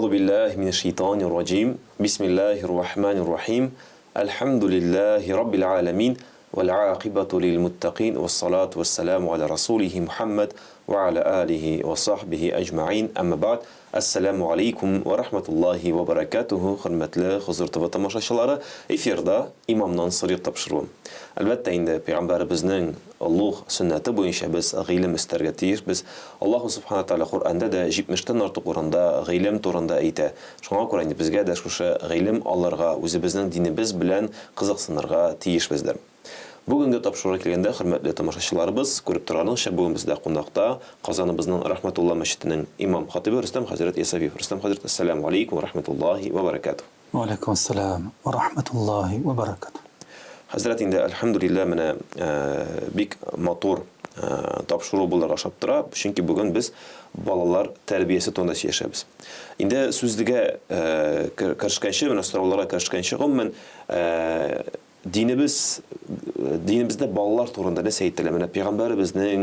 Әгъузу биллаһи минәш шәйтанир раҗим. Бисмиллаһир рахманир рахим. Әлхәмдүлиллаһи раббил галәмин вәл гакыйбату лил муттакин вассалату вассаламу аля расулихи Мухаммад ва аля алихи ва сахбихи әҗмәгыйн. Әмма бәгъд. Әссәламү алейкум вә рахматуллаһи вә бәрәкәтүһү, хөрмәтле Хозур ТВ тамашачылары, эфирда Имамнан сорыйк тапшыруы. Әлбәттә инде, пәйгамбәребезнең олуг сөннәте буенча без гыйлем өстәргә тиешбез. Аллаһу Субхана Тәгалә Коръәндә дә җитмештән артык урында гыйлем турында әйтә. Шуңа күрә инде безгә дә шушы гыйлем алырга, үзебезнең динебез белән кызыксынырга тиешбездер. Бүгенге тапшыруга килгәндә, хөрмәтле тамашачыларыбыз, күреп торганыңча, бүген бездә кунакта Казаныбызның Рәхмәтулла мәчетенең имам-хатыйбы Рөстәм хәзрәт Ясәвиев. Рөстәм хәзрәт, әссәламү алейкум вә рәхмәтуллаһи вә бәрәкәтүһ. Вә алейкум әссәлам вә рәхмәтуллаһи вә бәрәкәтүһ. Хәзрәт, инде, әлхәмдүлилләһ, менә бик матур тапшыру булырга ошап тора, чөнки бүген без балалар тәрбиясе турында сөйләшәбез. Инде сүзгә керешкәнче, менә сорауларга керешкәнче, гомумән, Динебез, динебездә балалар турында нәрсә әйтелә? Менә пәйгамбәребезнең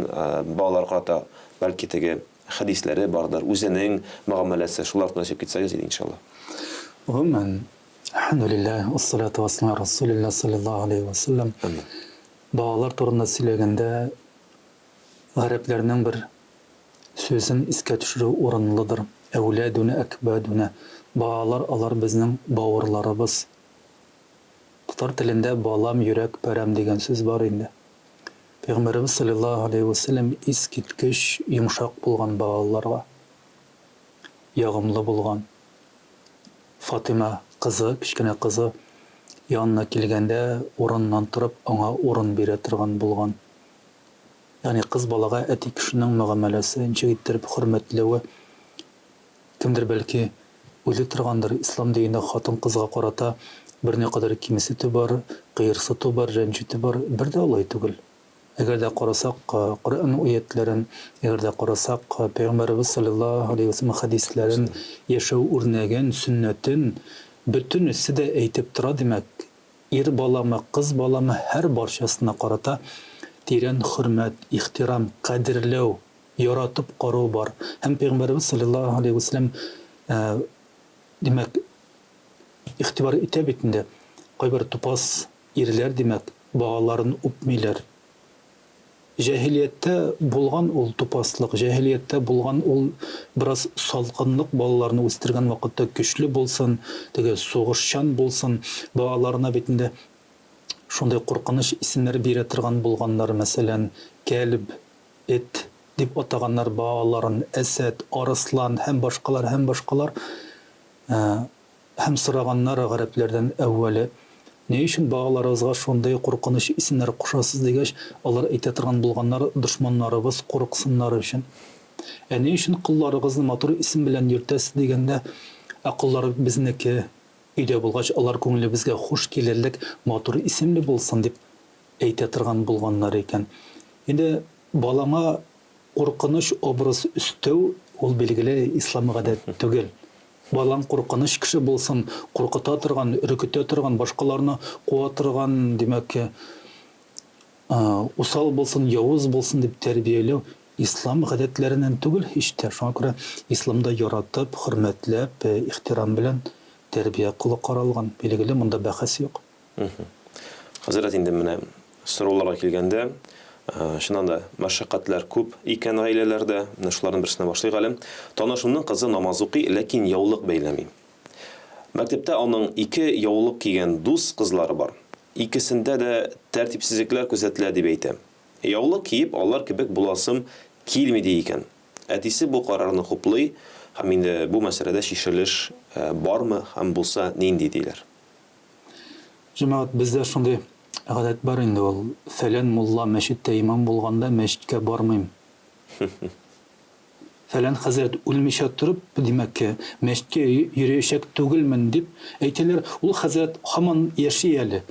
балалар карата бәлки теге хәдисләре бардыр, үзенең мөгамәләсе, шулар турында сөйләп китсәгез иде, иншалла. Гомумән, әлхәмдүлилләһ, вассалату вассаламу аля расулилләһ салләллаһу алейһи вә сәлләм. Амин. Балалар турында сөйләгәндә, гарәпләрнең бер сүзен искә төшерү урынлыдыр, Әүләдүнә әкбәдүнә, балалар алар безнең бавырларыбыз. Татар телендә балам йөрәк парәм дигән сүз бар инде. Пәйгамбәребез салләллаһу галәйһи вә сәлләм искиткеч йомшак булган балаларга. Ягымлы булган. Фатыйма кызы, кечкенә кызы янына килгәндә урыныннан торып аңа урын бирә торган булган. Ягъни кыз балага әти кешенең мөгамәләсе, ничек иттереп хөрмәтләве Кемдер, бәлки, уйлый торгандыр, ислам динендә хатын-кызга карата берникадәр кимсетү бар, кыерсыту бар, рәнҗетү бар. Бер дә алай түгел. Әгәр дә карасак Коръән аятьләрен, әгәр дә карасак Пәйгамбәребез салләллаһу галәйһи ва сәлләм хәдисләрен, яшәү үрнәген, сөннәтен, бөтенесе дә әйтеп тора, димәк, ир баламы, кыз баламы, һәр барчасына карата тирән хөрмәт, ихтирам, кадерләү, яратып карау бар. Һәм Пәйгамбәребез салләллаһу галәйһи вә сәлләм, димәк, игътибар итә бит инде, кайбер тупас ирләр, димәк, балаларын үпмиләр. Җаһилияттә булган ул тупаслык, җаһилияттә булган ул бераз салкынлык балаларны үстергән вакытта көчле булсын, теге сугышчан булсын, балаларына бит инде шундый куркыныч исемнәр бирә торган булганнар, мәсәлән, Кәлб, Эт дип атаганнар бааларын, Әсәд, Арыслан һәм башкалар, һәм башкалар. Һәм сораганнар гарәпләрдән әүвәле, Ни өчен бааларыгызга шундый куркыныч исемнәр кушасыз дигәч, алар әйтә торган булганнар, Дошманнарыбыз курыксыннар өчен. Ә ни өчен колларыгызны матур исем белән йөртәсез дигәндә, Ә коллар безнеке, өйдә булгач, алар күңелебезгә хуш килерлек матур исемле булсын дип әйтә торган булганнар икән. Инде балаңа куркыныч образ өстәү, ул, билгеле, ислам гадәт түгел. Балаң куркыныч кеше булсын, куркыта торган, өркетә торган, башкаларны куа торган, димәк, усал булсын, явыз булсын дип тәрбияләү ислам гадәтләреннән түгел һич тә. Шуңа күрә исламда яратып, хөрмәтләп, ихтирам белән тәрбия кылу каралган. Билгеле, монда бәхәс юк. Хәзрәт, инде менә сорауларга килгәндә, чыннан да мәшәкатьләр күп икән гаиләләрдә. Менә шуларның берсеннән башлыйк әле. Танышымның кызы намаз укый, ләкин яулык бәйләми. Мәктәптә аның ике яулык кигән дус кызлары бар. Икесендә дә тәртипсезлекләр күзәтелә дип әйтә. Яулык киеп, алар кебек буласым килми ди икән. Әтисе бу карарны хуплый һәм инде бу мәсьәләдә чишелеш бармы һәм булса нинди диләр. Җәмәгать, бездә шундый гадәт бар инде ул, фәлән мулла мәчеттә имам булганда мәчеткә бармыйм. Фәлән хәзрәт үлмичә торып, димәк ки, мәчеткә йөриячәк түгелмен, дип әйтәләр. Ул хәзрәт һаман яши әле.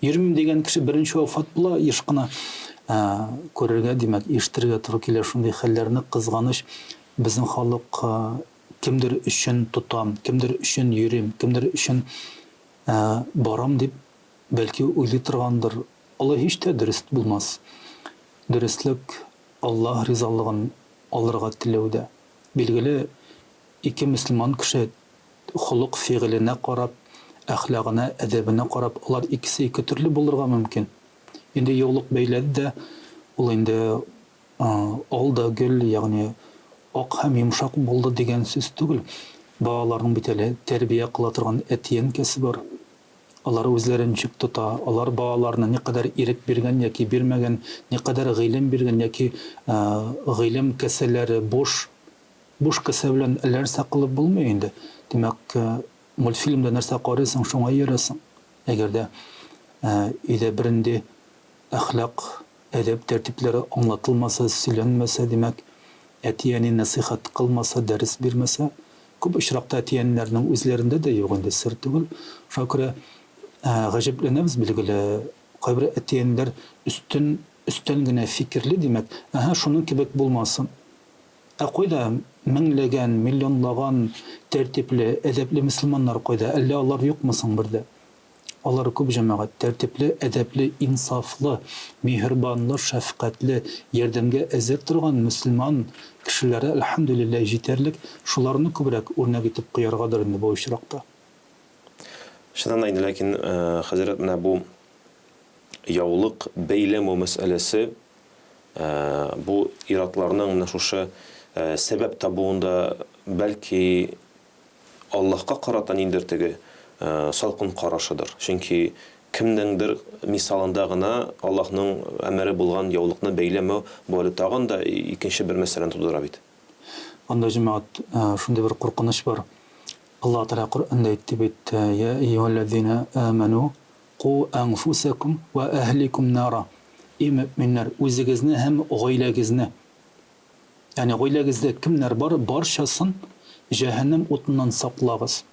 Йөрмим дигән кеше беренче вафат була, еш кына күрергә, димәк, ишетергә туры килә шундый хәлләрне. Кызганыч, безнең халык Кемдер өчен тотам, кемдер өчен йөрим, кемдер өчен барам дип, бәлки, уйлый торгандыр. Алай һич тә дөрес булмас. Дөреслек, Аллаһ ризалыгын алырга теләүдә. Билгеле, Ике мөселман кеше холык-фигыленә карап, әхлагына, әдәбенә карап, алар икесе ике төрле булырга мөмкин. Инде яулык бәйләде дә, ул инде ал да гөл, ягъни ак һәм йомшак булды дигән сүз түгел. Балаларның бит әле тәрбия кыла торган әти-әнкәсе бар. Алар үзләрен ничек тота, алар балаларына никадәр ирек биргән яки бирмәгән, никадәр гыйлем биргән яки гыйлем кәсәләре буш, буш кәсә белән әллә нәрсә кылып булмый инде. Димәк, мультфильмда нәрсә карыйсың, шуңа иярәсең. Әгәр дә өйдә бернинди әхлак, әдәп тәртипләре аңлатылмаса, сөйләнмәсә, димәк, әти-әни нәсыйхәт кылмаса, дәрес бирмәсә, Күп очракта әти-әниләрнең үзләрендә дә юк инде, сер түгел. Шуңа күрә гаҗәпләнәбез, билгеле, кайбер әти-әниләр өстен, өстән генә фикерли, димәк, әһә, шуның кебек булмасын. Ә кайда меңләгән, миллионлаган тәртипле, әдәпле мөселманнар кайда? Әллә алар юкмы соң бер дә? Алар күп, җәмәгать, тәртипле, әдәпле, инсафлы, миһербанлы, шәфкатьле, ярдәмгә әзер торган мөселман кешеләре, әлхәмдүлилләһ, җитәрлек, шуларны күбрәк үрнәк итеп куяргадыр инде бу очракта. Чыннан да инде, ләкин, хәзрәт, менә бу яулык бәйләмәү мәсьәләсе, бу ир-атларның менә шушы сәбәп табуында, бәлки, Аллаһка карата ниндидер теге салкын карашыдыр. Чөнки кемнеңдер мисалында гына Аллаһның әмере булган яулыкны бәйләмәү бу әле тагын да икенче бер мәсьәләне тудыра бит. Анда, җәмәгать, шундый бер куркыныч бар. Аллаһ Тәгалә Коръәндә әйтте бит, Йә әййүһәлләзинә әмәнү ку әнфүсәкүм вә әһликүм нара. И мөэминнәр, үзегезне һәм гаиләгезне Ягъни гаиләгездә кемнәр бар, барчасын җәһәннәм утыннан саклагыз.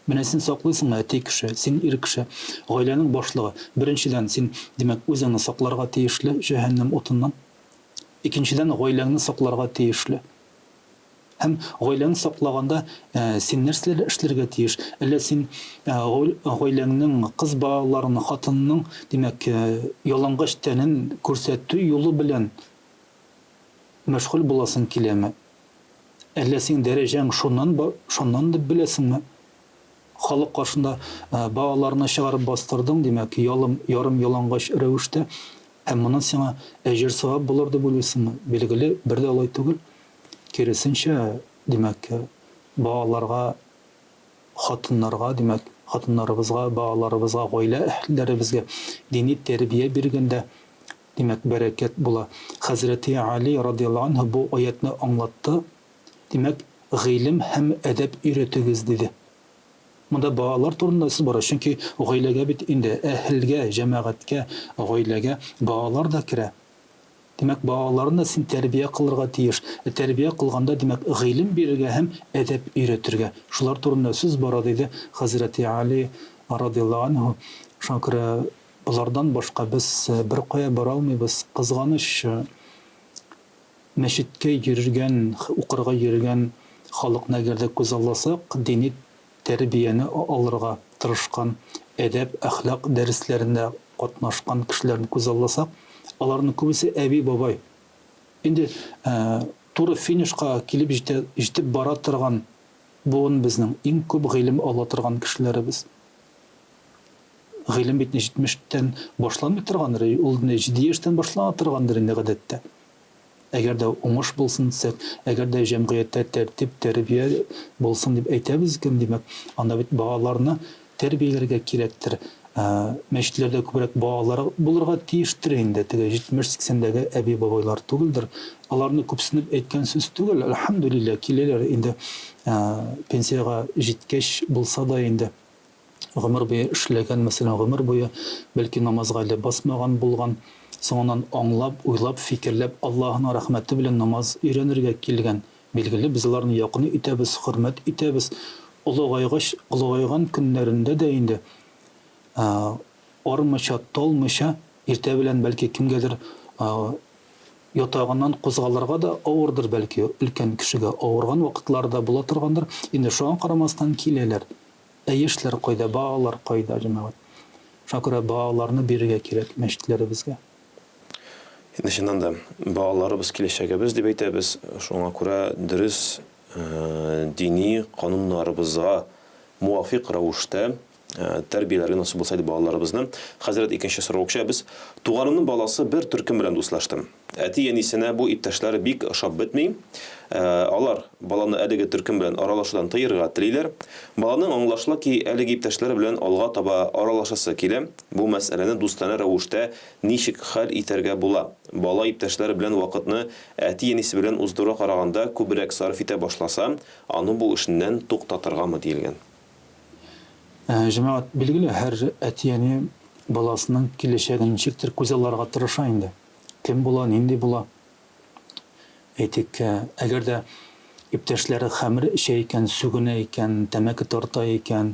Менә син саклыйсыңмы, әти кеше, син ир кеше, гаиләнең башлыгы. Беренчедән, син, димәк, үзеңне сакларга тиешле җәһәннәм утыннан. Икенчедән, гаиләңне сакларга тиешле. Һәм гаиләңне саклаганда, син нәрсәләр эшләргә тиеш? Әллә син гаиләңнең, кыз балаларының, хатынының, димәк, ялангач тәнен күрсәтү юлы белән Мәшгуль буласың киләме? Әллә синең дәрәҗәң шуннан ба, шуннан дип беләсеңме? Халык каршында балаларны чыгарып бастырдың, димәк, ялым, ярым ялангач рәвештә, һәм моннан сиңа әҗер-савап булыр дип уйлыйсыңмы? Билгеле, бер дә алай түгел. Киресенчә, димәк, балаларга, хатыннарга, димәк, хатыннарыбызга, балаларыбызга, гаилә әһелләребезгә дини тәрбия биргәндә, Димәк, бәрәкәт була. Хәзрәти Али радыяллаһу анһу бу аятьне аңлатты, Димәк, гыйлем һәм әдәп өйрәтегез, диде. Монда балалар турында сүз бара, чөнки гаиләгә бит инде, әһелгә, җәмәгатькә, гаиләгә балалар да керә. Димәк, балаларны да син тәрбия кылырга тиеш. Ә тәрбия кылганда, димәк, гыйлем бирергә һәм әдәп өйрәтергә. Шулар турында сүз бара, диде хәзрәти Али радыяллаһу анһу. Шуңа күрә Болардан башка без беркая бара алмыйбыз. Кызганыч, мәчеткә йөргән, укырга йөргән халыкны әгәр дә күзалласак, дини тәрбияне алырга тырышкан, әдәп, әхлак дәресләрендә катнашкан кешеләрне күзалласак, аларның күбесе әби-бабай. Инде туры финишка килеп җитә, җитеп бара торган буын безнең, иң күп гыйлем ала торган кешеләребез. Гыйлем бит 70 тән башланмый торгандыр, ул 7 яшьтән башлана торгандыр инде гадәттә. Әгәр дә уңыш булсын дисәк, әгәр дә җәмгыятьтә тәртип, тәрбия булсын дип әйтәбез икән, димәк, анда бит балаларны тәрбияләргә кирәктер. Мәчетләрдә күбрәк балалар булырга тиештер инде, теге 70-80дәге әби-бабайлар түгелдер. Аларны күпсенеп әйткән сүз түгел, әлхәмдүлилләһ, киләләр инде пенсиягә җиткәч булса да инде. Гомер буе эшләгән, мәсәлән, гомер буе, бәлки, намазга әле басмаган булган, соңыннан аңлап, уйлап, фикерләп, Аллаһының рәхмәте белән намаз өйрәнергә килгән. Билгеле, без аларны якын итәбез, хөрмәт итәбез. Олыгайгач, олыгайган көннәрендә дә инде, армыйча, талмыйча, иртә белән, бәлки, кемгәдер ятагыннан кузгалырга да авырдыр, бәлки, өлкән кешегә авырган вакытлары да була торгандыр, инде шуңа карамастан киләләр. Ә яшьләр кайда, балалар кайда, җәмәгать? Шуңа күрә балаларны бирергә кирәк мәчетләребезгә. Инде чыннан да, балаларыбыз киләчәгебез дип әйтәбез. Шуңа күрә дөрес дини кануннарыбызга муафикъ рәвештә тәрбияләргә насыйп булса иде балаларыбызны. Хәзрәт, икенче сорауга күчәбез. Туганымның баласы бер төркем белән дуслашты. Әти-әнисенә бу иптәшләре бик ошап бетми. Алар баланы әлеге төркем белән аралашудан тыерга телиләр. Баланың аңлашыла ки, әлеге иптәшләре белән алга таба аралашасы килә. Бу мәсьәләне дустанә рәвештә ничек хәл итәргә була? Бала иптәшләре белән вакытны әти-әнисе белән уздыруга караганда күбрәк сарыф итә башласа, аны бу эшеннән туктатыргамы диелгән. Җәмәгать, билгеле, һәр әти-әни баласының киләчәген ничектер күзалларга тырыша инде. Кем була, нинди була. Әйтик, әгәр дә иптәшләре хәмер эчә икән, сүгенә икән, тәмәке тарта икән,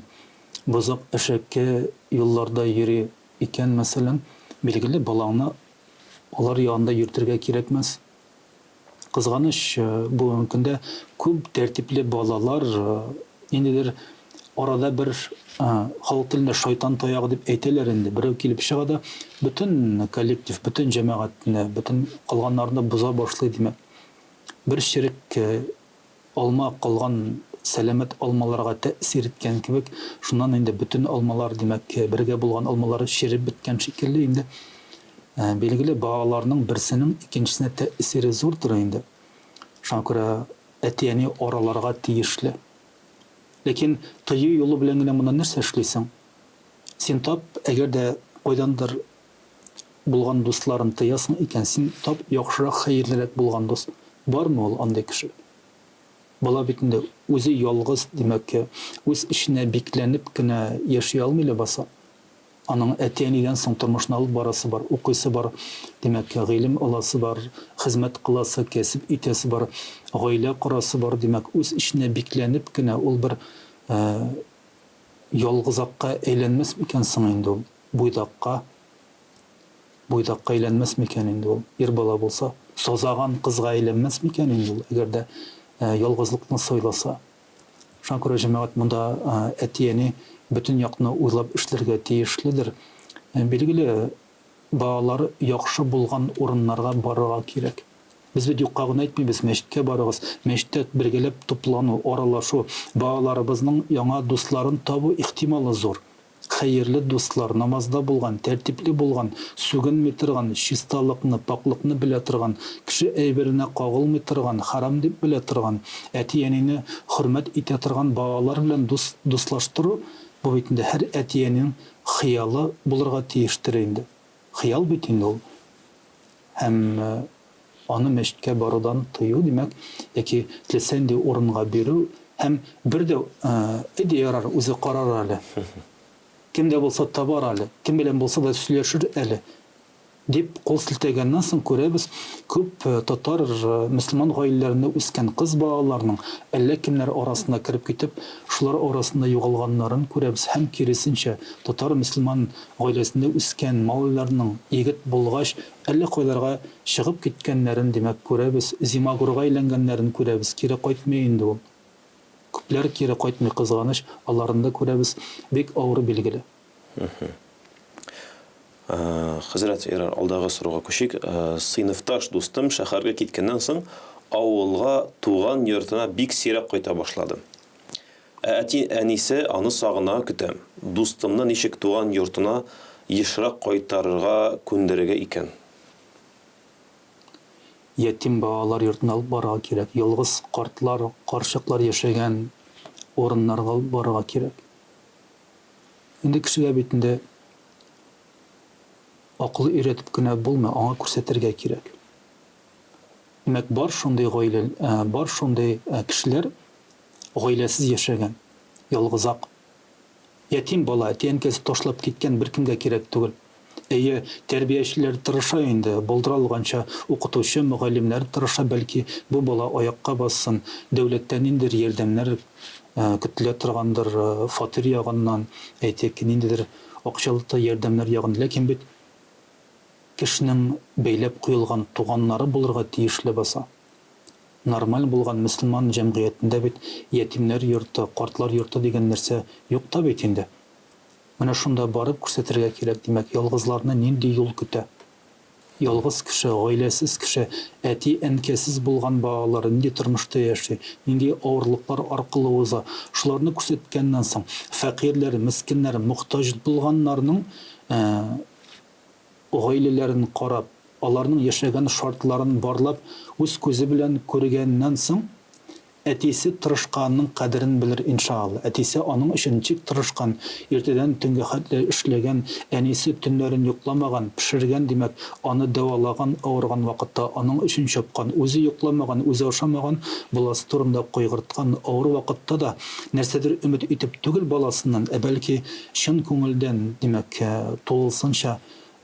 бозык әшәке юлларда йөри икән, мәсәлән, билгеле, балаңны алар янында йөртергә кирәкмәс. Кызганыч, бүгенге көндә күп тәртипле балалар ниндидер арада бер халык телендә шайтан таягы дип әйтәләр инде, берәү килеп чыга да бөтен коллектив, бөтен җәмәгатьне, бөтен калганнарны боза башлый, димәк. Бер черек алма калган сәламәт алмаларга тәэсир иткән кебек, шуннан инде бөтен алмалар, димәк, бергә булган алмалар череп беткән шикелле инде. Билгеле, балаларның берсенең икенчесенә тәэсире зурдыр инде. Шуңа күрә әти-әни араларга тиешле. Ләкин тыю юлы белән генә монда нәрсә эшлисең? Син тап, әгәр дә кайдандыр булган дусларын тыясың икән, син тап яхшырак, хәерлерәк булган дус. Бармы ул андый кеше? Бала бит инде үзе ялгыз, димәк, үз эченә бикләнеп кенә яши алмый ләбаса. Аның әти-әнидән соң тормышны алып барасы бар, укыйсы бар, димәк, гыйлем аласы бар, хезмәт кыласы, кәсеп итәсе бар, гаилә корасы бар, димәк, үз эченә бикләнеп кенә ул бер ялгызакка әйләнмәс микән соң инде ул, буйдакка? Буйдакка әйләнмәс микән инде ул, ир бала булса? Сазаган кызга әйләнмәс микән инде ул, әгәр дә ялгызлыкны сайласа? Шуңа күрә, җәмәгать, монда әти-әни бөтен якны уйлап эшләргә тиешледер. Билгеле, балалар яхшы булган урыннарга барырга кирәк. Без бит юкка гына әйтмибез, мәчеткә барыгыз. Мәчеттә бергәләп туплану, аралашу, балаларыбызның яңа дусларын табу ихтималы зур. Хәерле дуслар, намазда булган, тәртипле булган, сүгенми торган, чисталыкны, пакьлыкны белә торган, кеше әйберенә кагылмый торган, хәрам дип белә торган, әти-әнине хөрмәт итә торган балалар белән дус, дуслаштыру, бу бит инде һәр әти-әнинең хыялы булырга тиештер инде. Хыял бит инде ул. Һәм аны мәчеткә барудан тыю, димәк, яки теләсә нинди урынга бирү һәм бер дә, әйдә ярар, үзе карар әле, кем дә булса табар әле, кем белән булса да сөйләшер әле, дип кул селтәгәннән соң күрәбез, күп татар мөселман гаиләләрендә үскән кыз балаларның әллә кемнәр арасына кереп китеп, шулар арасында югалганнарын күрәбез һәм киресенчә, татар мөселман гаиләсендә үскән малайларның егет булгач, Әллә кайларга чыгып киткәннәрен, димәк, күрәбез, зимагурга әйләнгәннәрен күрәбез, кире кайтмый инде ул. Күпләр кире кайтмый, кызганыч, аларын да күрәбез, бик авыр, билгеле. Хәзрәт, ярар, алдагы сорауга күчик. Сыйныфташ дустым шәһәргә киткәннән соң, авылга, туган йортына бик сирәк кайта башлады. Ә әти-әнисе аны сагына, көтә. Дустымны ничек туган йортына ешрак кайтарырга күндерергә икән? Ятим балалар йортына алып барырга кирәк, ялгыз картлар, карчыклар яшәгән урыннарга алып барырга кирәк. Инде кешегә бит инде акыл өйрәтеп кенә булмый, аңа күрсәтергә кирәк. Димәк, бар шундый гаилә, бар шундый кешеләр, гаиләсез яшәгән, ялгызак. Ятим бала, әти-әнкәсе ташлап киткән, беркемгә кирәк түгел. Әйе, тәрбиячеләр тырыша инде, булдыра алганча укытучы, мөгаллимнәр тырыша, бәлки бу бала аякка бассын, дәүләттән ниндидер ярдәмнәр көтелә торгандыр, фатир ягыннан, әйтик, ниндидер акчалата ярдәмнәр ягын, ләкин бит кешенең бәйләп куелган туганнары булырга тиеш ләбаса. Нормаль булган мөселман җәмгыятендә бит ятимнәр йорты, картлар йорты дигән нәрсә юк та бит инде. Менә шунда барып күрсәтергә кирәк, димәк, ялгызларны нинди юл көтә? Ялгыз кеше, гаиләсез кеше, әти-әнкәсез булган балалар нинди тормышта яши, нинди авырлыклар аркылы уза, шуларны күрсәткәннән соң, фәкыйрьләр, мескеннәр, мохтаҗ булганнарның гаиләләрен карап, аларның яшәгән шартларын барлап, үз күзе белән күргәннән соң, Әтисе тырышканының кадерен белер, иншаалла. Әтисе аның өчен ничек тырышкан, иртәдән төнгә хәтле эшләгән, әнисе төннәрен йокламаган, пешергән, димәк, аны дәвалаган, авырган вакытта аның өчен чапкан, үзе йокламаган, үзе ашамаган, баласы турында кайгырткан, авыр вакытта да нәрсәдер өмет итеп түгел баласыннан, ә бәлки чын күңелдән, димәк, тулысынча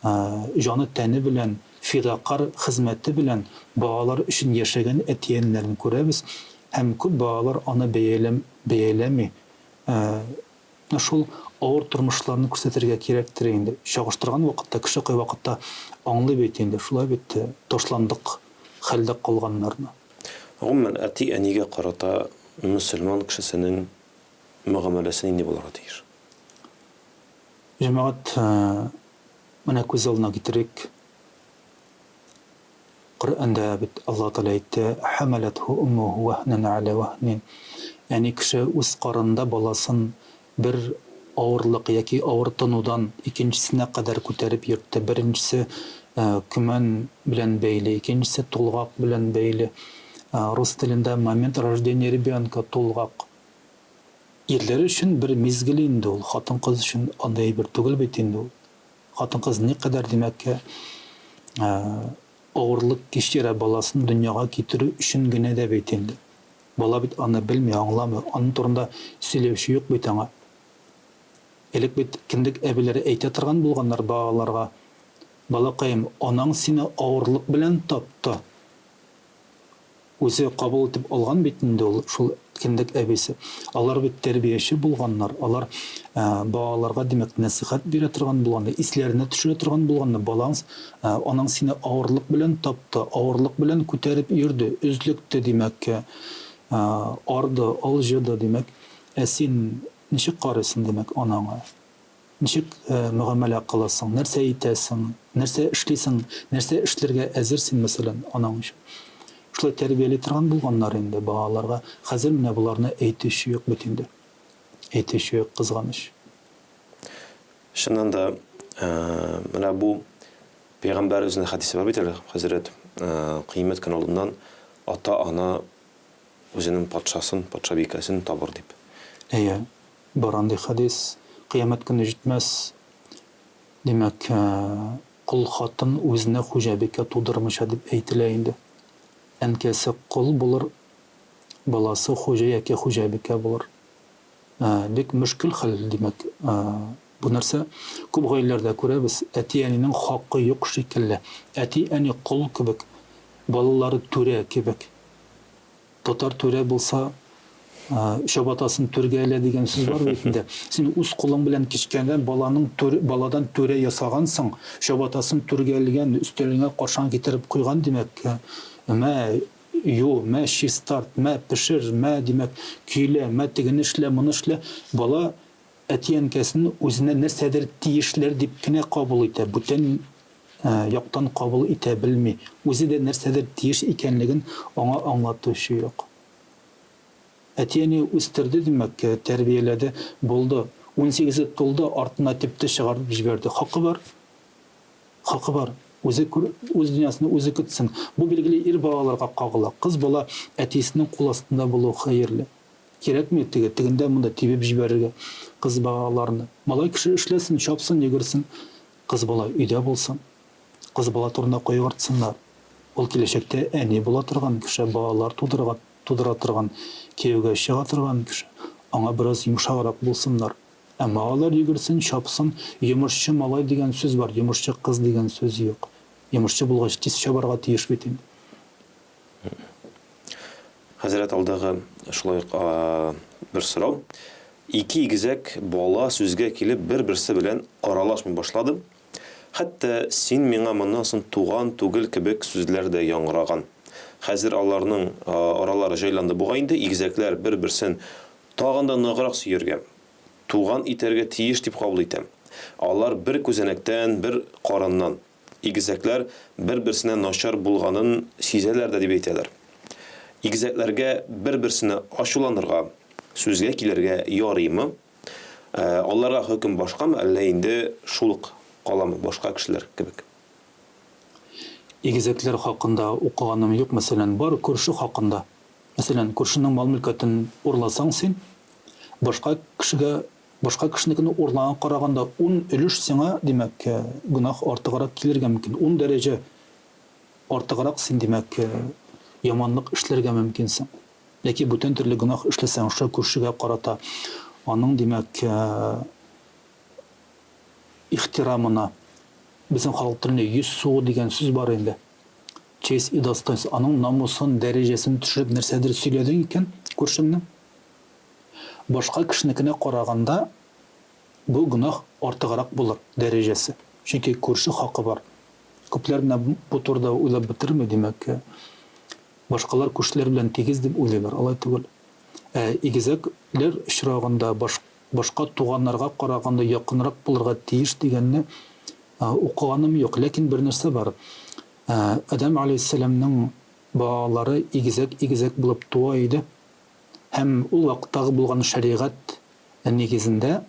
җаны-тәне белән, фидакарь хезмәте белән балалар өчен яшәгән әти-әниләрне күрәбез һәм күп балалар аны бәяләм, бәяләми. Менә шул авыр тормышларны күрсәтергә кирәктер инде. Чагыштырган вакытта кеше кайвакытта аңлый бит инде, шулай бит, ташландык хәлдә калганнарны. Гомумән, әти-әнигә карата мөселман кешесенең мөгамәләсе нинди булырга тиеш? Җәмәгать, менә күз алдына китерик, Коръәндә бит Аллаһ Тәгалә әйтте, Хәмәләтһу уммуһу вәһнән галә вәһнин. Әни кеше үз карынында баласын бер авырлык яки авыртынудан икенчесенә кадәр күтәреп йөртте. Беренчесе көмән белән бәйле, икенчесе тулгак белән бәйле. Рус телендә момент рождения ребенка, тулгак. Ирләр өчен бер мизгел инде ул, хатын-кыз өчен андый әйбер түгел бит инде ул. Хатын-кыз никадәр, димәк, авырлык кичерә баласын дөньяга китерү өчен генә дә бит инде. Бала бит аны белми, аңламый, аның турында сөйләүче юк бит аңа. Элек бит кендек әбиләре әйтә торган булганнар балаларга, Балакаем, анаң сине авырлык белән тапты. Үзе кабул итеп алган бит инде ул шул кендек әбисе. Алар бит тәрбияче булганнар, алар балаларга, димәк, нәсыйхәт бирә торган булганнар, исләренә төшерә торган булганнар, балаң, анаң сине авырлык белән тапты, авырлык белән күтәреп йөрде, өзлекте, димәк, арды, алҗыды, димәк, ә син ничек карыйсың, димәк, анаңа? Ничек мөгамәлә кыласың, нәрсә әйтәсең, нәрсә эшлисең, нәрсә эшләргә әзер син, мәсәлән, анаң өчен. Шулай тәрбияли торган булганнар инде балаларга. Хәзер менә боларны әйтүче юк бит инде. Әйтүче юк, кызганыч. Чыннан да, менә бу пәйгамбәр үзенең хәдисе бар бит әле, хәзрәт, кыямәт көне алдыннан ата-ана үзенең патшасын, патшабикәсен табыр дип. Әйе. Бар андый хәдис, Кыямәт көне җитмәс, димәк, кол хатын үзенә хуҗабикә тудырмыйча дип әйтелә инде. Әнкәсе кол булыр, баласы хуҗа яки хуҗабикә булыр. Бик мөшкел хәл, димәк, бу нәрсә. Күп гаиләләрдә күрәбез, әти-әнинең хакы юк шикелле. Әти-әни кол кебек, балалары түрә кебек. Татар түрә булса, чабатасын түргә элә дигән сүз бар бит инде. Син үз кулың белән кечкенәдән баланың түр, баладан түрә ясагансың, чабатасын түргә элгән, өстәлеңә каршыңа китереп куйган, димәк, мә, ю, мә, чистарт, мә, пешер, мә, димәк, көйлә, мә, тегене эшлә, моны эшлә. Бала әти-әнкәсен үзенә нәрсәдер тиешләр дип кенә кабул итә, бүтән яктан кабул итә белми, үзе дә нәрсәдер тиеш икәнлеген аңа аңлатучы юк. Әти-әни үстерде, димәк, тәрбияләде, булды. Унсигезе тулды, артына типте, чыгарып җибәрде. Хакы бар. Хакы бар. Үзе күр, үз дөньясында үзе көтсен. Бу, билгеле, ир балаларга кагыла. Кыз бала әтисенең кул астында булуы хәерле. Кирәкми теге, тегендә-монда тибеп җибәрергә кыз балаларны. Малай кеше эшләсен, чапсын, йөгерсен. Кыз бала өйдә булсын. Кыз бала турында кайгыртсыннар. Ул киләчәктә әни була торган кеше, балалар тудырга тудыра торган, кияүгә чыга торган кеше. Аңа бераз йомшаграк булсыннар. Ә малайлар йөгерсен, чапсын. Йомышчы малай дигән сүз бар, йомышчы кыз дигән сүз юк. Йомышчы булгач, тиз чабарга тиеш бит инде. Хәзрәт, алдагы шулай ук бер сорау. Ике игезәк бала сүзгә килеп бер-берсе белән аралашмый башлады. Хәтта син миңа моннан соң туган түгел кебек сүзләр дә яңгыраган. Хәзер аларның аралары җайланды бугай инде, игезәкләр бер-берсен тагын да ныграк сөяргә, туган итәргә тиеш дип кабул итәм. Алар бер күзәнәктән, бер карыннан. Игезәкләр бер-берсенә начар булганын сизәләр дә дип әйтәләр. Игезәкләргә бер-берсенә ачуланырга, сүзгә килергә ярыймы? Аларга хөкем башкамы, әллә инде шул ук каламы, башка кешеләр кебек? Игезәкләр хакында укыганым юк, мәсәлән, бар күрше хакында. Мәсәлән, күршенең мал-мөлкәтен урласаң син, башка кешегә, башка кешенекен урлаганга караганда ун өлеш сиңа, димәк, гөнаһ артыграк килергә мөмкин. Ун дәрәҗә артыграк син, димәк, яманлык эшләргә мөмкинсең. Яки бүтән төрле гөнаһ эшләсәң, шул күршегә карата аның, димәк, ихтирамына, безнең халык телендә йөз сугу дигән сүз бар инде, честь и достоинство, аның намусын, дәрәҗәсен төшереп нәрсәдер сөйләдең икән күршеңнең, башка кешенекенә караганда бу гөнаһ артыграк булыр, дәрәҗәсе. Чөнки күрше хакы бар. Күпләр менә бу турыда уйлап бетерми, димәк, башкалар күршеләр белән тигез дип уйлыйлар, алай түгел. Ә игезәкләр очрагында баш башка туганнарга караганда якынрак булырга тиеш дигәнне укыганым юк. Ләкин бер нәрсә бар. Адәм аләйһиссәламнең балалары игезәк-игезәк булып туа иде. Һәм ул вакыттагы булган шәригать нигезендә,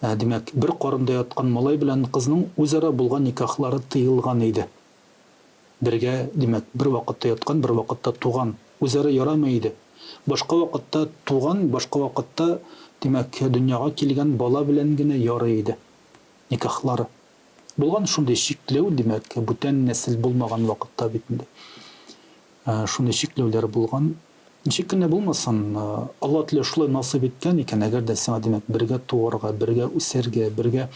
димәк, бер карында яткан малай белән кызның үзара булган никахлары тыелган иде. Бергә, димәк, бер вакытта яткан, бер вакытта туган. Үзара ярамый иде. Башка вакытта туган, башка вакытта, димәк, дөньяга килгән бала белән генә ярый иде никахлары. Булган шундый чикләү, димәк, бүтән нәсел булмаган вакытта бит инде. Шундый чикләүләр булган. Ничек кенә булмасын, Алла Тәгалә шулай насыйп иткән икән, әгәр дә сиңа, димәк, бергә туарга, бергә үсәргә, бергә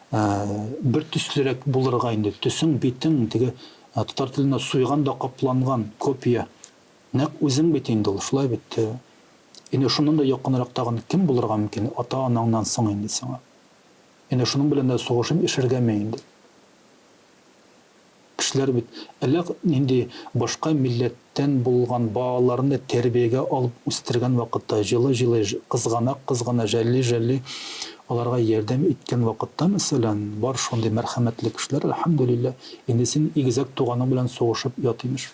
бер төслерәк булырга инде, төсең, битең, теге татар телендә суйган да капланган, копия, нәкъ үзең бит инде ул, шулай бит. Инде шуннан да якынрак тагын кем булырга мөмкин, ата-анаңнан соң инде сиңа. Инде шуның белән дә сугышып яшәргәме инде? Кешеләр бит әллә нинди башка милләттән булган балаларны тәрбиягә алып үстергән вакытта, җылы-җылы, кызгана-кызгана, жәлли-жәлли аларга ярдәм иткән вакытта, мәсәлән, бар шундый мәрхәмәтле кешеләр, әлхәмдүлилләһ, инде син игезәк туганың белән сугышып ят, имеш.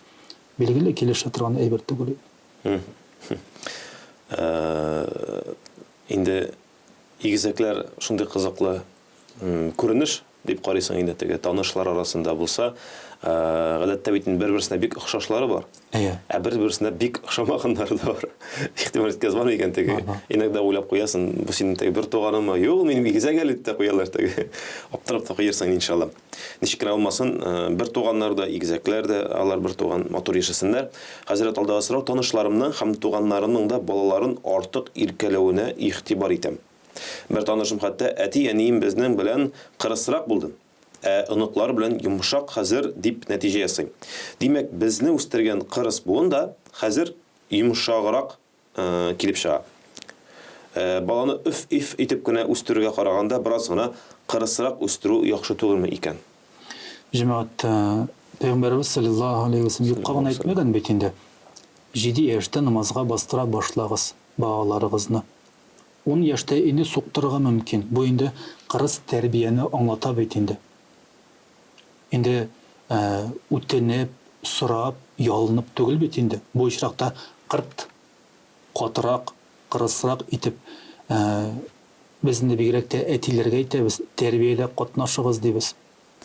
Билгеле, килешә торган әйбер түгел инде. Инде Игезәкләр шундый кызыклы күренеш дип карыйсың инде теге танышлар арасында булса, гадәттә бит инде бер-берсенә бик охшашлары бар. Әйе. Ә бер-берсенә бик охшамаганнары да бар. Игътибар иткән бар микән теге? Иногда уйлап куясың, бу синең теге бер туганыңмы? Юк, ул минем игезәк әле дип тә куялар теге. Аптырап та куярсың иншалла. Ничек кенә булмасын, бер туганнар да, игезәкләр дә, алар бер туган, матур яшәсеннәр. Хәзрәт алдагы сорау, танышларымның һәм туганнарымның да балаларын артык иркәләвенә игътибар итәм. Бер танышым хәтта, әти-әнием безнең белән кырысрак булды, ә оныклар белән йомшак хәзер, дип нәтиҗә ясый. Димәк, безне үстергән кырыс буын да хәзер йомшаграк килеп чыга. Баланы өф-иф итеп кенә үстерүгә караганда бераз гына кырысрак үстерү яхшы түгелме икән? Җәмәгать, Пәйгамбәребез салләллаһу галәйһи вә сәлләм юкка гына әйтмәгән бит инде, Җиде яшьтә намазга бастыра башлагыз балаларыгызны. Ун яшьтә инде суктырырга мөмкин. Бу инде кырыс тәрбияне аңлата бит инде. Инде үтенеп, сорап, ялынып түгел бит инде. Бу очракта кырт, катырак, кырысрак итеп, без инде бигрәк тә әтиләргә әйтәбез, тәрбиядә катнашыгыз, дибез.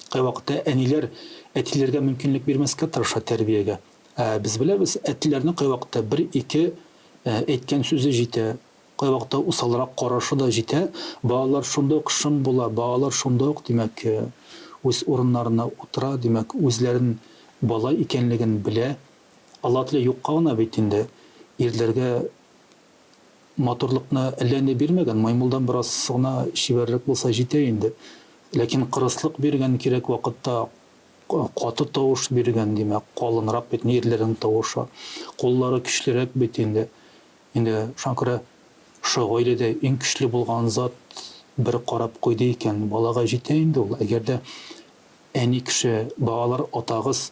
Кайвакытта әниләр әтиләргә мөмкинлек бирмәскә тырыша тәрбиягә. Ә без беләбез, әтиләрнең кайвакытта бер-ике әйткән сүзе җитә, Кайвакытта усалрак карашы да җитә, балалар шунда ук шым була, балалар шунда ук, димәк, үз урыннарына утыра, димәк, үзләрен бала икәнлеген белә. Алла Тәгалә юкка гына бит инде ирләргә матурлыкны әллә ни бирмәгән, маймылдан бераз гына чибәррәк булса җитә инде. Ләкин кырыслык биргән кирәк вакытта, каты тавыш биргән, димәк, калынрак бит ирләрнең тавышы, куллары көчлерәк бит инде. Инде шуңа күрә шушы гаиләдә иң көчле булган зат бер карап куйды икән, балага җитә инде ул. Әгәр дә әни кеше, балалар атагыз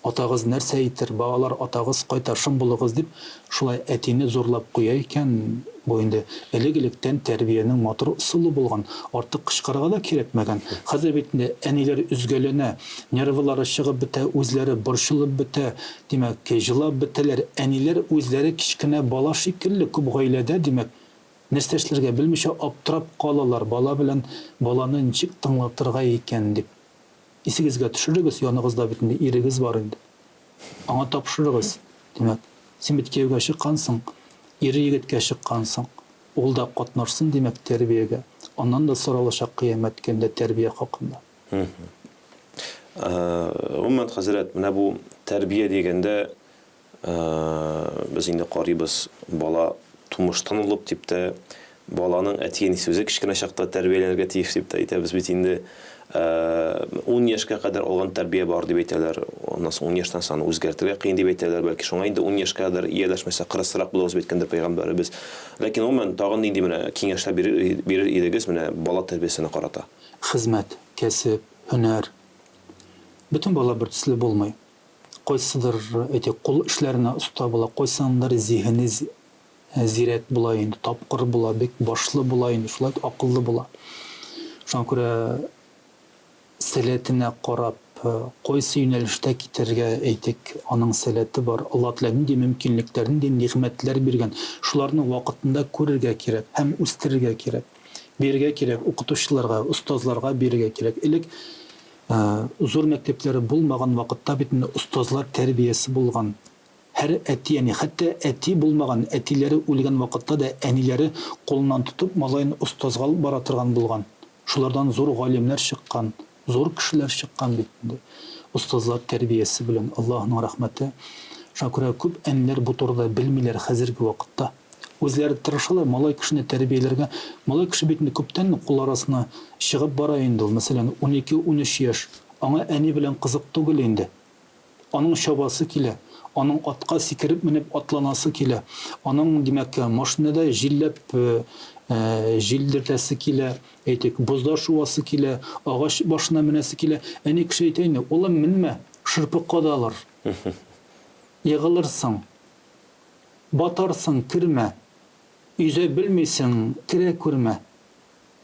Атагыз нәрсә әйтер, балалар, атагыз кайта, шым булыгыз, дип, шулай әтине зурлап куя икән, бу инде элек-электән тәрбиянең матур ысулы булган, артык кычкырырга да кирәкмәгән. Хәзер бит инде әниләр өзгәләнә, нервылары чыгып бетә, үзләре борчылып бетә, димәк, җылап бетәләр. Әниләр үзләре кечкенә бала шикелле күп гаиләдә, димәк, нәрсә эшләргә белмичә аптырап калалар, бала белән баланы ничек тыңлатырга икән, дип. Исегезгә төшерегез, яныгызда бит инде ирегез бар инде. Аңа тапшырыгыз. Димәк, син бит кияүгә чыккансың, ир-егеткә чыккансың. Ул да катнашсын, димәк, тәрбиягә. Аннан да соралачак кыямәт көнендә тәрбия хакында. Гомумән, хәзрәт, менә бу тәрбия дигәндә, Без инде карыйбыз, бала тумыштан алып дип тә, баланың әти-әнисе үзе кечкенә чакта тәрбияләнергә тиеш дип тә әйтәбез бит инде. 10 яшькә кадәр алган тәрбия бар дип әйтәләр. Аннан соң 10 яшьтән соң аны үзгәртергә кыен дип әйтәләр. Бәлки шуңа инде 10 яшькә кадәр ияләшмәсә кырысрак булыгыз дип әйткәндер пәйгамбәребез. Ләкин гомумән тагын нинди менә киңәшләр бирер, бирер идегез менә бала тәрбиясенә карата? Хезмәт, кәсеп, һөнәр. Бөтен бала бертөсле булмый. Кайсыдыр, әйтик, кул эшләренә оста була, кайсыныңдыр зиһене зирәк була инде, тапкыр була, бик башлы була инде, шулай итеп акыллы була. Шуңа күрә сәләтенә карап, кайсы юнәлештә китәргә, әйтик, аның сәләте бар, Алла Тәгалә нинди мөмкинлекләр, нинди нигъмәтләр биргән, шуларны вакытында күрергә кирәк һәм үстерергә кирәк. Бирергә кирәк укытучыларга, остазларга бирергә кирәк. Элек Зур мәктәпләре булмаган вакытта бит инде остазлар тәрбиясе булган. Һәр әти-әни, хәтта әти булмаган, әтиләре үлгән вакытта да әниләре кулыннан тотып малаен остазга алып бара торган булган. Шулардан зур галимнәр чыккан, зур кешеләр чыккан бит инде. Остазлар тәрбиясе белән, Аллаһның рәхмәте. Шуңа күрә күп әниләр бу турыда белмиләр хәзерге вакытта. Үзләре тырышалар малай кешене тәрбияләргә. Малай кеше бит инде күптән кул арасына чыгып бара инде ул. Мәсәлән, унике-унөч яшь. Аңа әни белән кызык түгел инде. Аның чабасы килә. Аның атка сикереп менеп атланасы килә. Аның, димәк, машинада җилләп җилдертәсе килә, әйтик, бозда шуасы килә, агач башына менәсе килә. Әни кеше әйтә инде, улым, менмә, шырпы кадалыр. Егылырсың. Батарсың, кермә. Йөзә белмисең, керә күрмә.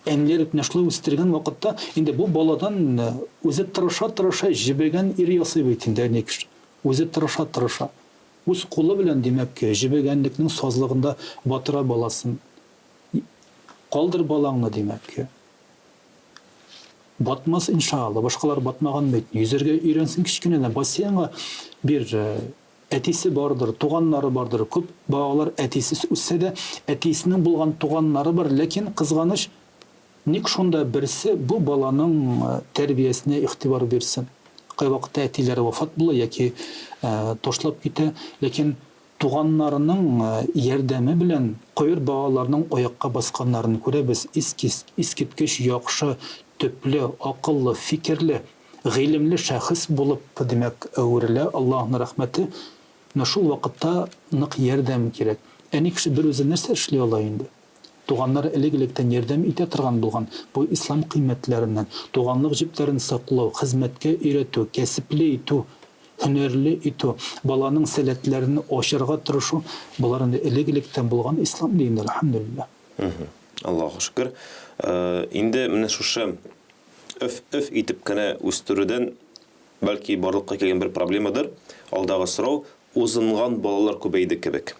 Әниләр менә шулай үстергән вакытта, инде бу баладан үзе тырыша-тырыша җебегән ир ясый бит инде әни кеше. Үзе тырыша-тырыша. Үз кулы белән, димәк, җебегәнлекнең сазлыгында батыра баласын. Калдыр балаңны, димәк. Батмас, иншалла. Башкалар батмаган бит. Йөзәргә өйрәнсен кечкенәдән. Бассейнга бир. Әтисе бардыр, туганнары бардыр. Күп балалар әтисез үссә дә, әтисенең булган туганнары бар, ләкин, кызганыч, ник шунда берсе бу баланың тәрбиясенә игътибар бирсен? Кайвакытта әтиләре вафат була яки ташлап китә, ләкин туганнарының ярдәме белән кайбер балаларның аякка басканнарын күрәбез, искиткеч яхшы, төпле, акыллы, фикерле. Гыйлемле шәхес булып, димәк, әверелә, Аллаһның рәхмәте. Менә шул вакытта нык ярдәм кирәк. Әни кеше берүзе нәрсә эшли ала инде? Туганнар элек-электән ярдәм итә торган булган. Бу ислам кыйммәтләреннән. Туганлык җепләрен саклау, хезмәткә өйрәтү, кәсепле итү, һөнәрле итү, баланың сәләтләрен ачарга тырышу, болар инде элек-электән булган ислам динендә, әлхәмдүлилләһ. Аллаһуга шөкер. Инде менә шушы Өф-өф итеп кенә үстерүдән бәлки барлыкка килгән бер проблемадыр. Алдагы сорау, узынган балалар күбәйде кебек.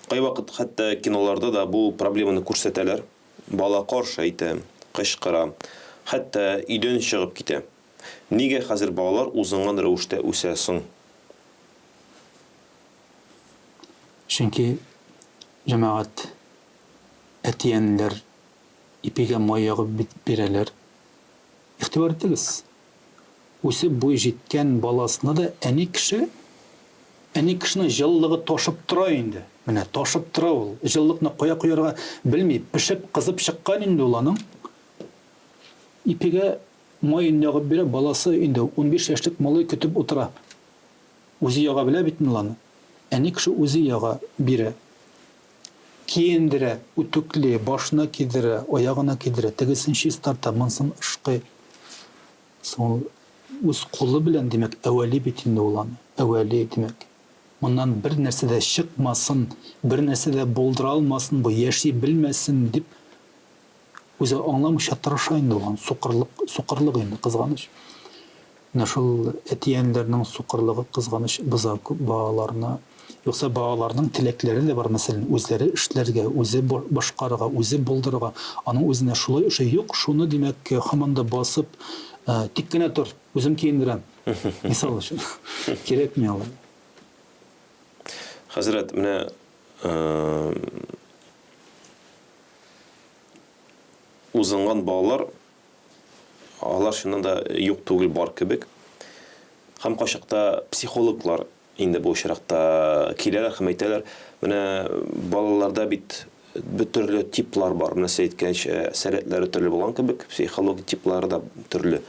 Кайвакыт хәтта киноларда да бу проблеманы күрсәтәләр. Бала каршы әйтә, кычкыра, хәтта өйдән чыгып китә. Нигә хәзер балалар узынган рәвештә үсә соң? Чөнки, җәмәгать, әти-әниләр Ипигә май ягып бирәләр. Игътибар итегез, үсеп буй җиткән баласына да әни кеше, әни кешенең җылылыгы ташып тора инде. Менә ташып тора ул. Җылылыкны кая куярга белми, пешеп, кызып чыккан инде ул аның. Ипигә маен ягып бирә, баласы инде 15 яшьлек малай көтеп утыра. Үзе яга белә бит инде ул аны. Әни кеше үзе яга, бирә. Киендерә, үтүкли, башына кидерә, аягына кидерә, тегесен чистарта, монысын ышкый. Соң ул Үз кулы белән, димәк, әвәли бит инде ул аны. Әвәли, димәк. Моннан бер нәрсә дә чыкмасын, бер нәрсә дә булдыра алмасын бу, яши белмәсен дип, үзе аңламыйча тырыша инде ул аны. Сукырлык, сукырлык инде, кызганыч. Менә шул әти-әниләрнең сукырлыгы, кызганыч, боза күп балаларны. Юкса балаларның теләкләре дә бар, мәсәлән, үзләре эшләргә, үзе башкарырга, үзе булдырырга. Аның үзенә шулай ошый. Юк, шуны, димәк, һаман да басып, тик кенә тор, үзем киендерәм. Мисал өчен. Кирәкми алай. Хәзрәт, менә узынган балалар, алар чыннан да юк түгел, бар кебек. Һәм кайчакта психологлар Инде бу очракта киләләр һәм әйтәләр, менә балаларда бит төрле типлар бар. Менә сез әйткәнчә, сәләтләре төрле булган кебек, психологик типлары да төрле.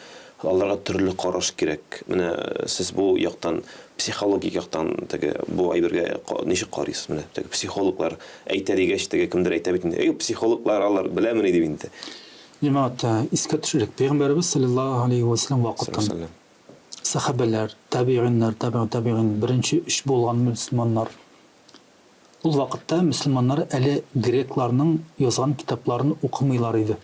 Аларга төрле караш кирәк. Менә сез бу яктан, психологик яктан теге бу әйбергә ничек карыйсыз? Менә теге психологлар әйтә дигәч, теге кемдер әйтә бит инде, әй, психологлар алар беләмени дип инде. Җәмәгать, искә төшерик, Пәйгамбәребез салләллаһу галәйһи вә сәлләм вакытын. Сәхабәләр, табигыйннар, табигу табигыйн, беренче өч булган мөселманнар. Ул вакытта мөселманнар әле грекларның язган китапларын укымыйлар иде.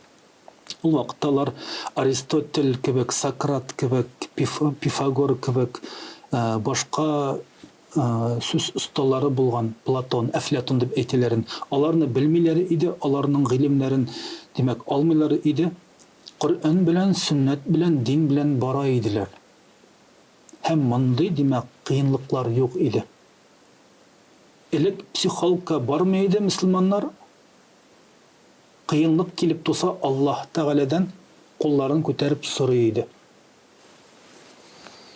Ул вакытта алар Аристотель кебек, Сократ кебек, Пифагор кебек, башка сүз осталары булган Платон, Әфләтун дип әйтәләрен, аларны белмиләр иде, аларның гыйлемнәрен, димәк, алмыйлар иде. Коръән белән, сөннәт белән, дин белән бара иделәр. Һәм мондый, димәк, кыенлыклар юк иде. Элек психологка бармый иде мөселманнар. Кыенлык килеп туса, Аллаһ Тәгаләдән кулларын күтәреп сорый иде.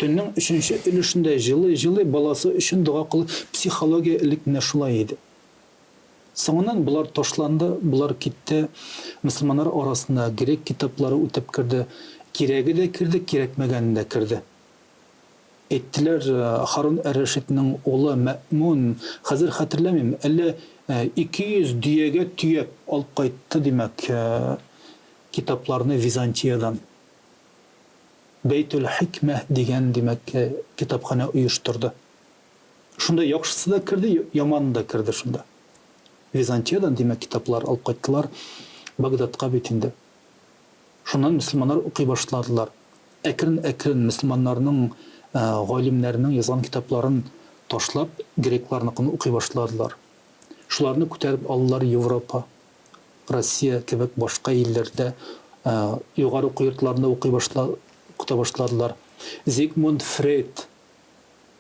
Төннең өченче өлешендә җылый-җылый баласы өчен дога кылып, психология элек менә шулай иде. Соңыннан болар ташланды, болар китте. Мөселманнар арасына грек китаплары үтеп керде. Кирәге дә керде, кирәкмәгәне дә керде. Әйттеләр, Һарун әр-Рәшиднең улы Мәэмүн, хәзер хәтерләмим, әллә 200 дөягә төяп алып кайтты, димәк, китапларны Византиядән. Бәйтүл-Хикмәһ дигән, димәк, китапханә оештырды. Шунда яхшысы да керде, яманы да керде шунда. Византиядән, димәк, китаплар алып кайттылар Багдадка бит инде. Шуннан мөселманнар укый башладылар. Әкрен-әкрен мөселманнарның галимнәренең язган китапларын ташлап, грекларныкын укый башладылар. Шуларны күтәреп алдылар Европа, Россия кебек башка илләрдә югары уку йортларында укый башла, укыта башладылар. Зигмунд Фрейд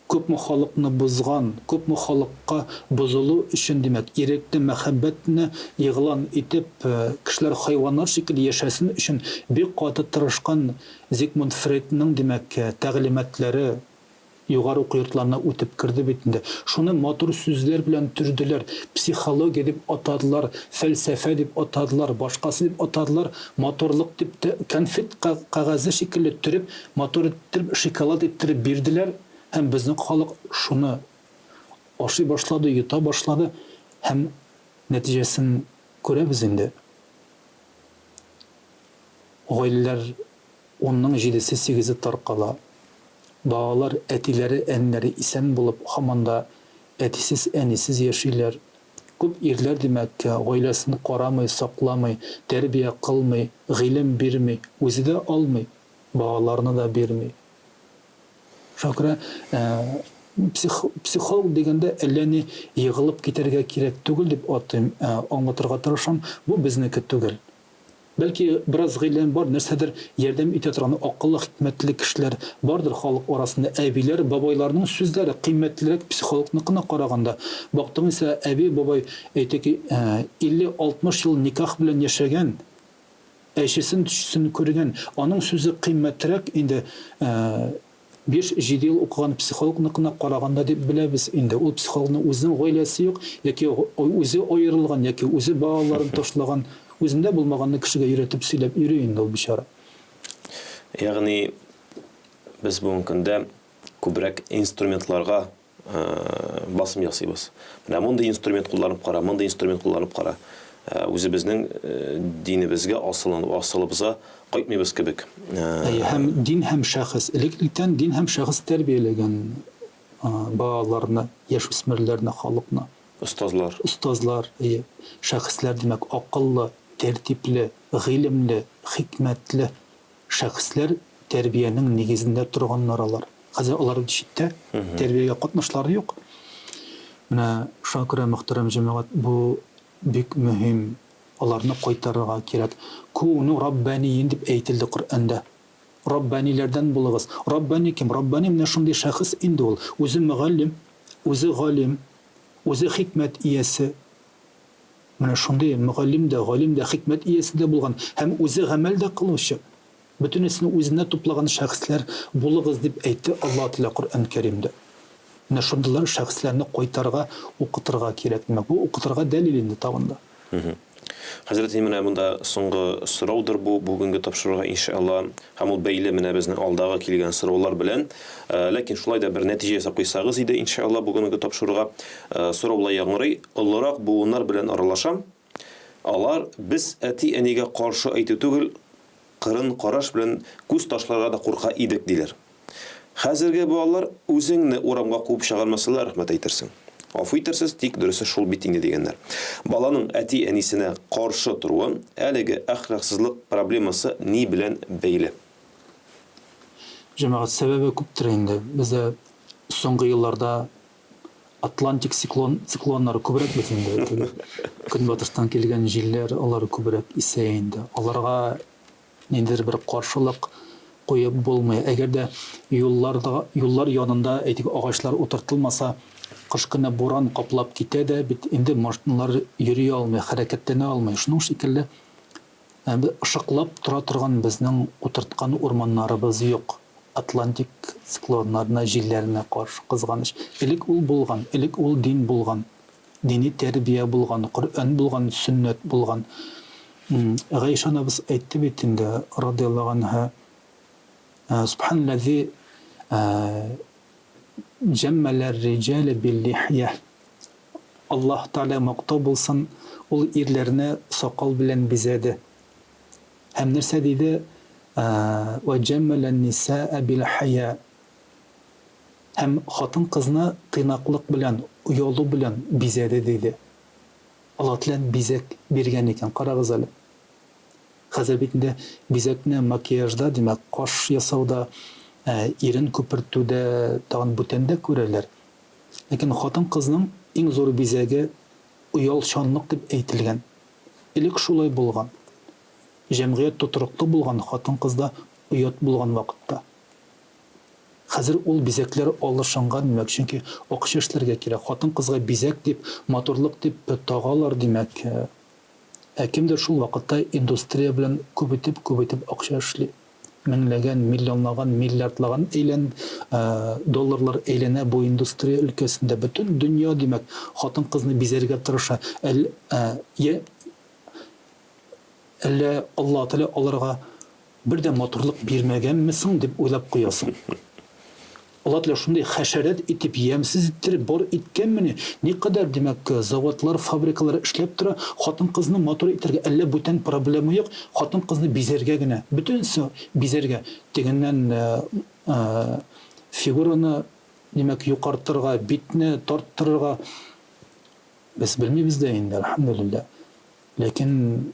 Күпме халыкны бозган, күпме халыкка бозылу өчен, димәк, ирекне, мәхәббәтне игълан итеп, кешеләр хайваннар шикелле яшәсен өчен бик каты тырышкан Зигмунд Фрейдның, димәк, тәгълиматлары югары уку йортларына үтеп керде бит инде. Шуны матур сүзләр белән төрделәр, психология дип атадылар, фәлсәфә дип атадылар, башкасы дип атадылар, матурлык дип тә, конфет кәгазе шикелле төреп, матур иттереп, шоколад иттереп бирделәр һәм безнең халык шуны ашый башлады, йота башлады һәм нәтиҗәсен күрәбез инде. Гаиләләр унның җидесе, сигезе таркала. Балалар әтиләре, әниләре исән булып, һаман да әтисез, әнисез яшиләр. Күп ирләр, димәк, гаиләсен карамый, сакламый, тәрбия кылмый, гыйлем бирми, үзе дә алмый. Балаларны да бирми. Шуңа күрә психолог дигәндә әллә ни егылып китәргә кирәк түгел дип атыйм, аңлатырга тырышам. Бу безнеке түгел. Бәлки, бераз гыйлем бар, нәрсәдер ярдәм итә торган акыллы, хикмәтле кешеләр бардыр халык арасында. Әбиләр, бабайларның сүзләре кыйммәтлерәк психологныкына караганда. Бактың исә, әби, бабай, әйтик, 50-60 ел никах белән яшәгән, Әчесен-төчесен күргән. Аның сүзе кыйммәтрәк инде, биш-җиде ел укыган психологныкына караганда дип беләбез инде. Ул психологның үзенең гаиләсе юк, яки үзе аерылган, яки үзе балаларын ташлаган. Үзендә булмаганны кешегә өйрәтеп сөйләп йөри инде ул бичара. Ягъни без бүгенге көндә күбрәк инструментларга басым ясыйбыз. Менә мондый инструмент кулланып кара, мондый инструмент кулланып кара. Үзебезнең динебезгә асылынып, асылыбызга кайтмыйбыз кебек. Әйе, һәм дин һәм шәхес. Элек-электән дин һәм шәхес тәрбияләгән балаларны, яшүсмерләрне, халыкны. Остазлар. Остазлар, әйе. Шәхесләр, димәк, акыллы, тәртипле, гыйлемле, хикмәтле шәхесләр тәрбиянең нигезендә торганнар алар. Хәзер алар бит читтә, тәрбиягә катнашлары юк. Менә шуңа күрә, мөхтәрәм җәмәгать, бу Бик мөһим, аларны кайтарырга кирәк. Куну раббаниин дип әйтелде Коръәндә. Раббаниләрдән булыгыз. Раббани кем? Раббани менә шундый шәхес инде ул. Үзе мөгаллим, үзе галим, үзе хикмәт иясе. Менә шундый мөгаллим дә, галим дә, хикмәт иясе дә булган һәм үзе гамәл дә кылучы. Бөтенесен үзенә туплаган шәхесләр булыгыз, дип әйтте Аллаһ Тәгалә Коръән Кәримдә. Менә шундыйлар шәхесләрне кайтарырга, укытырга кирәк. Димәк, бу укытырга дәлил инде тагын да. Хәзрәт, инде менә монда соңгы сораудыр бу бүгенге тапшыруга, иншалла. Һәм ул бәйле менә безнең алдагы килгән сораулар белән. Ләкин шулай да бер нәтиҗә ясап куйсагыз иде, иншалла, бүгенге тапшыруга. Сорау болай яңгырый. Олырак буыннар белән аралашам. Алар без әти-әнигә каршы әйтү түгел, кырын караш белән күз ташларга да курка идек, диләр. Хәзерге балалар үзеңне урамга куып чыгармасалар, рәхмәт әйтерсең. Гафу итәрсез, тик дөресе шул бит инде, дигәннәр. Баланың әти-әнисенә каршы торуы, әлеге әхлаксызлык проблемасы ни белән бәйле? Җәмәгать, сәбәбе күптер инде. Бездә соңгы елларда Атлантик циклон, циклоннары күбрәк бит инде. Теге көнбатыштан килгән җилләр, алар күбрәк исә инде. Аларга ниндидер бер каршылык куеп булмый. Әгәр дә юлларда, юллар янында, әйтик, агачлар утыртылмаса, кыш көне буран каплап китә дә бит инде машиналар йөри алмый, хәрәкәтләнә алмый. Шуның шикелле, Ышыклап тора торган безнең утырткан урманнарыбыз юк. Атлантик циклоннарына, җилләренә каршы, кызганыч. Элек ул булган, элек ул дин булган. Дини тәрбия булган, Коръән булган, сөннәт булган. Гайшә анабыз әйтте бит инде, радыяллаһу анһа, Субханалләзи җәммәләр-риҗалә бил-лихйә. Аллаһ Тәгалә мактау булсын, ул ирләрне сакал белән бизәде. Һәм нәрсә диде? Вә җәммәлән-нисаә бил-хәя. Һәм хатын-кызны тыйнаклык белән, оялу белән бизәде, диде. Аллаһ Тәгалә бизәк биргән икән, карагыз әле. Хәзер бит инде бизәкне макияжда, димәк, каш ясауда, ирен күпертүдә, тагын бүтәндә күрәләр. Ләкин хатын-кызның иң зур бизәге оялчанлык дип әйтелгән. Элек шулай булган. Җәмгыять тотрыклы булган, хатын-кызда оят булган вакытта. Хәзер ул бизәкләр алышынган, димәк, чөнки акча эшләргә кирәк. Хатын-кызга бизәк дип, матурлык дип тагалар, димәк. Ә кемдер шул вакытта индустрия белән күп итеп, күп итеп акча эшли. Меңләгән, миллионлаган, миллиардлаган әйлән, долларлар әйләнә бу индустрия өлкәсендә. Бөтен дөнья, димәк, хатын-кызны бизәргә тырыша. Әл, я, әллә Аллаһ Тәгалә аларга бер дә матурлык бирмәгәнме соң дип уйлап куясың. Алла Тәгалә шундый хәшәрәт итеп, ямьсез иттереп бар иткәнмени? Никадәр, димәк, заводлар, фабрикалар эшләп тора, хатын-кызны матур итәргә әллә бүтән проблема юк, хатын-кызны бизәргә генә. Бөтенесе бизәргә. Тегеннән фигураны, димәк, юкартырга, битне тарттырырга. Без белмибез дә инде, әлхәмдүлилләһ. Ләкин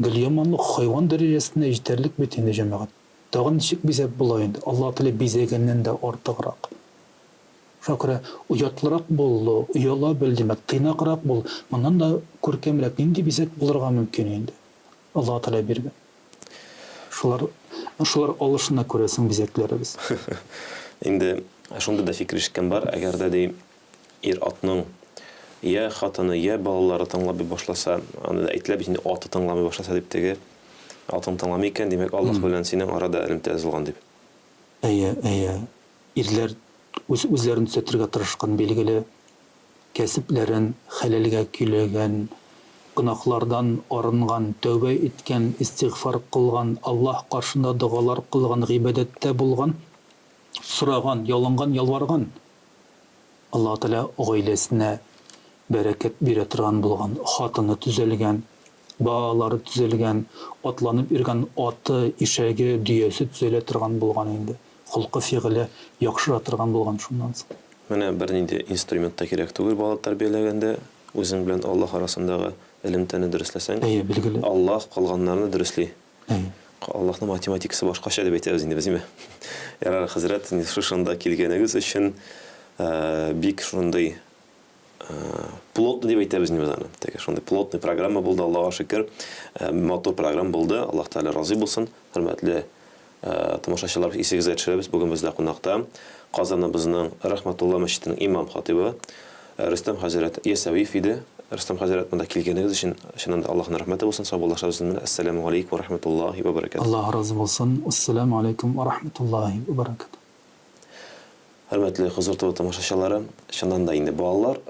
гел яманлык хайван дәрәҗәсенә җитәрлек бит инде, җәмәгать. Тагын ничек бизәп була инде? Аллаһ Тәгалә бизәгәннән дә артыграк. Шуңа күрә оятлырак бул, ояла бел, димәк, тыйнаграк бул. Моннан да күркәмрәк нинди бизәк булырга мөмкин инде? Аллаһ Тәгалә биргән. Шулар, шулар алышына күрәсең бизәкләребез. Инде шундый да фикер ишеткән бар, әгәр дә, ди, ир-атның йә хатыны, йә балалары тыңламый башласа, аны да әйтелә бит инде, аты тыңламый башласа дип теге, атың тыңламый икән, димәк, Аллаһ белән синең арада элемтә өзелгән дип. Әйе, әйе. Ирләр үз үзләрен төзәтергә тырышкан, билгеле. Кәсепләрен хәләлгә көйләгән, гөнаһлардан арынган, тәүбә иткән, истигъфар кылган, Аллаһ каршында догалар кылган, гыйбадәттә булган, сораган, ялынган, ялварган. Аллаһ Тәгалә гаиләсенә бәрәкәт бирә торган булган, хатыны төзәлгән. Балалары төзәлгән, атланып йөргән аты, ишәге, дөясе төзәлә торган булган инде. Холкы-фигыле яхшыра торган булган шуннан соң. Менә бернинди инструмент та кирәк түгел бала тәрбияләгәндә, үзең белән Аллаһ арасындагы элемтәне дөресләсәң, Әйе, билгеле. Аллаһ калганнарны дөресли. Әйе. Аллаһның математикасы башкача дип әйтәбез инде без, димме? Ярар, хәзрәт, инде шушында килгәнегез өчен бик шундый плотный дип әйтәбез инде без аны. Теге шундый плотный программа булды, Аллаһка шөкер. Матур программа булды. Аллаһ Тәгалә разый булсын. Хөрмәтле Тамашачылар, исегезгә төшерәбез, бүген бездә кунакта Казаныбызның Рәхмәтулла мәчетенең имам-хатыйбы Рөстәм хәзрәт Ясәвиев иде. Рөстәм хәзрәт, монда килгәнегез өчен чыннан да Аллаһның рәхмәте булсын. Саубуллашабыз сезнең белән. Әссәламү галәйкүм вә рәхмәтуллаһи вә бәрәкәтүһ. Аллаһ разый булсын. Әссәламү галәйкүм вә рәхмәтуллаһи вә бәрәкәтүһ. Хөрмәтле Хозур ТВ тамашачылары, чыннан да инде балалар,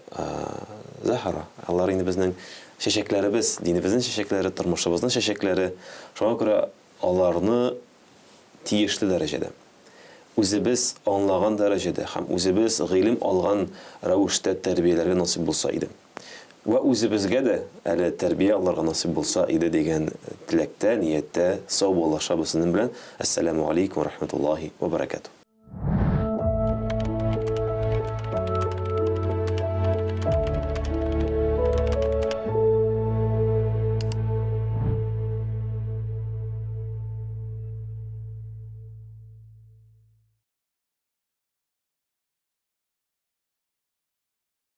Заһара, алар инде безнең чәчәкләребез, динебезнең чәчәкләре, тормышыбызның чәчәкләре. Шуңа күрә Аларны тиешле дәрәҗәдә, үзебез аңлаган дәрәҗәдә һәм үзебез гыйлем алган рәвештә тәрбияләргә насыйп булса иде. Вә үзебезгә дә әле тәрбия алырга насыйп булса иде дигән теләктә, нияттә саубуллашабыз сезнең белән. Әссәламү галәйкүм вә рахмәтуллаһи вә бәрәкәтүһ.